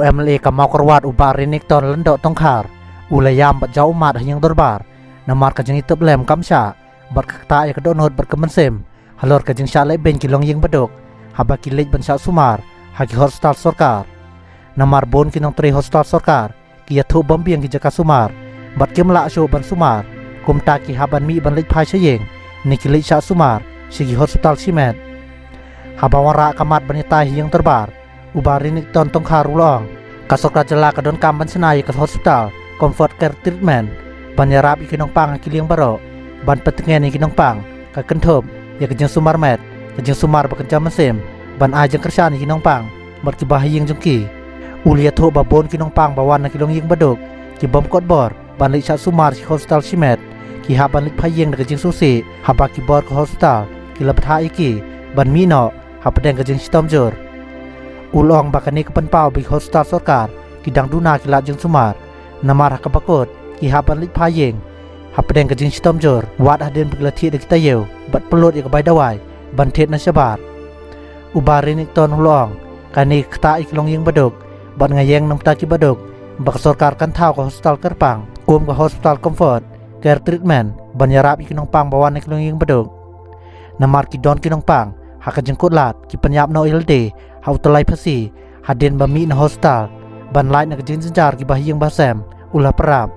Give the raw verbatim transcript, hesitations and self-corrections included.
M L A ka Mawkyrwat u Bah Renikton Lyngdoh Tongkhar u la ïam bad jaw ummat ha ïing dorbar namar ka jingïathuh lem kam shah bad ka ktah ïa ka dohnud bad ka mynsiem halor ka jingshah leh beiñ ki longïing baduk haba ki leit ban shah sumar ha ki hospital sorkar. Namar bun ki nongtrei hospital sorkar ki ïathuh bym biang ki jaka sumar bad kim lah shuh ban sumar, kumta ki hap ban mih ban leit phai sha ïing ne ki leit shah sumar sha ki hospital shimet. Haba wanrah ka mat ban ïatai ha ïing dorbar, u Bah Renikton Tongkhar u la ong, ka sorkar jylla ka donkam ban shna ïa ka hospital Comfort Care Treatment ban ïarap ïa ki nongpang ha ki liang baroh, ban pyntngen ïa ki nongpang, ka kynthup ïa ka jingsumar met, ka jingsumar ba kynja mynsiem, ban ai jingkyrshan ïa ki nongpang bad kiba ha ïing jong ki. U la ïathuh ba bun ki nongpang ba wan na ki longïing baduk ki bym kot bor ban leit shah sumar sha ki hospital shimet, ki hap ban leit phai ïing da ka jingsngewsih haba ki bor ka hospital ki la bthah ïa ki ban mih noh hapdeng ka jingshitom jur. U la ong ba kane ka pynpaw ba ki hospital sorkar ki dang duna ki lad jingsumar, namar ha kaba kut ki hap ban leit phai ïing hapdeng ka jingshitom jur, wat hadien ba ki la thied da ki taïew bad pynlut ïa ka bai dawai ban thied na shabar. U Bah Renikton u la ong, kane ka ktah ïa ki longïing baduk, bad nga ïeng na bynta ki baduk ba ka sorkar kan thaw ka hospital kyrpang kum ka Hospital Comfort Care Treatment ban ïarap ïa ki nongpang ba wan na ki longïing baduk. Namar ki don ki nongpang ha ka jingkut lad ki pynïap noh ïa lade ha u tyllai phasi hadien ba mih na hospital ban lait na ka jingjynjar kiba ha ïing ba ha sem, u la pyrshah.